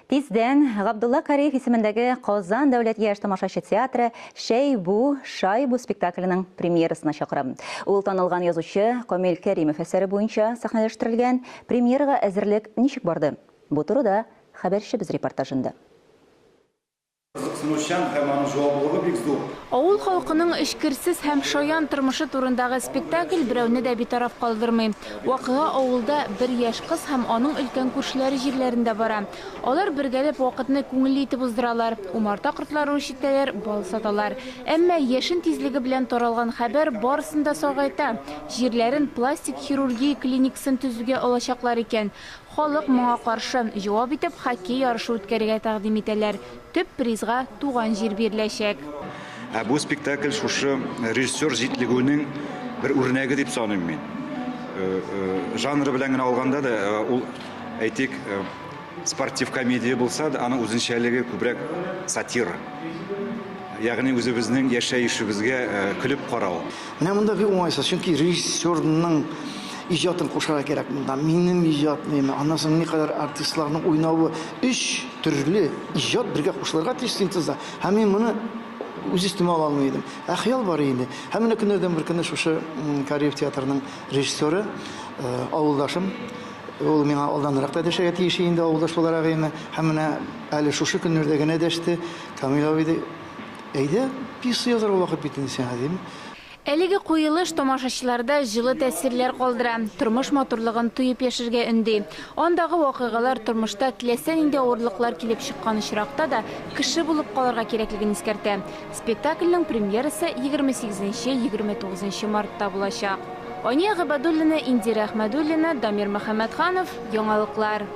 Тиздән Габдулла Кариев исемендәге Казан дәүләт яшь тамашачы театры Шәйбу, Шайбу спектакленең премьерасына чакыра. Ул танылган язучы Камил Кәримов әсәре буенча сәхнәләштерелгән. Премьерага әзерлек ничек барды? Бу турыда хәбәрчебез репортажында. Кызыксынучан һәм аның җаваплылыгы бик зур. Авыл халкының эчкерсез һәм шаян тормышы турындагы спектакль берәүне дә битараф калдырмый. Вакыйга авылда бер яшь кыз һәм аның өлкән күршеләре җирләрендә бара. Алар бергәләп вакытны күңелле итеп уздыралар, умарта кортлары үрчетәләр, бал саталар. Әмма яшен тизлеге белән таралган хәбәр барысын да сагайта, җирләрен пластик хирургия клиникасын төзүгә алачаклар икән. Халык моңа каршы. Җавап итеп хоккей ярышы үткәрергә тәкъдим итәләр. Төп призга туган җир биреләчәк. Ә бу спектакль шушы режиссер җитлегүенең бер үрнәге дип саныйм мин. Жанры белән генә алганда да, ул, әйтик, спортив комедия булса да, аның үзенчәлеге күбрәк сатира. Ягъни үзебезнең яшәешебезгә көлеп карау. Менә монда бик уңайсыз, чөнки режиссерның иҗатын кушарга кирәк монда. Минем иҗатны, аннан соң никадәр артистларның уйнавы, өч төрле иҗат бергә кушылырга тиеш синтезда. Һәм мин моны үз өстемә ала алмый идем. Ә хыял бар инде. Һәм менә көннәрдән бер көнне шушы Кариев театрының режиссеры, авылдашым, ул миңа алданрак та дәшәргә тиеш инде авылдаш буларак инде. Һәм менә әле шушы көннәрдә генә дәште. Камил абый ди, Әйдә, пьеса язарга вакыт бит инде сиңа, дим. Әлеге куелыш тамашачыларда җылы тәэсирләр калдыра, тормыш матурлыгын тоеп яшәргә өнди. Андагы вакыйгалар тормышта теләсә нинди авырлыклар килеп чыккан очракта да кеше булып калырга кирәклеген искәртә. Спектакльнең премьерасы 28-29 нчы мартта булачак. Ания Гыйбадуллина, Индира Әхмәдуллина, Дамир Мөхәммәтханов, Яңалыклар.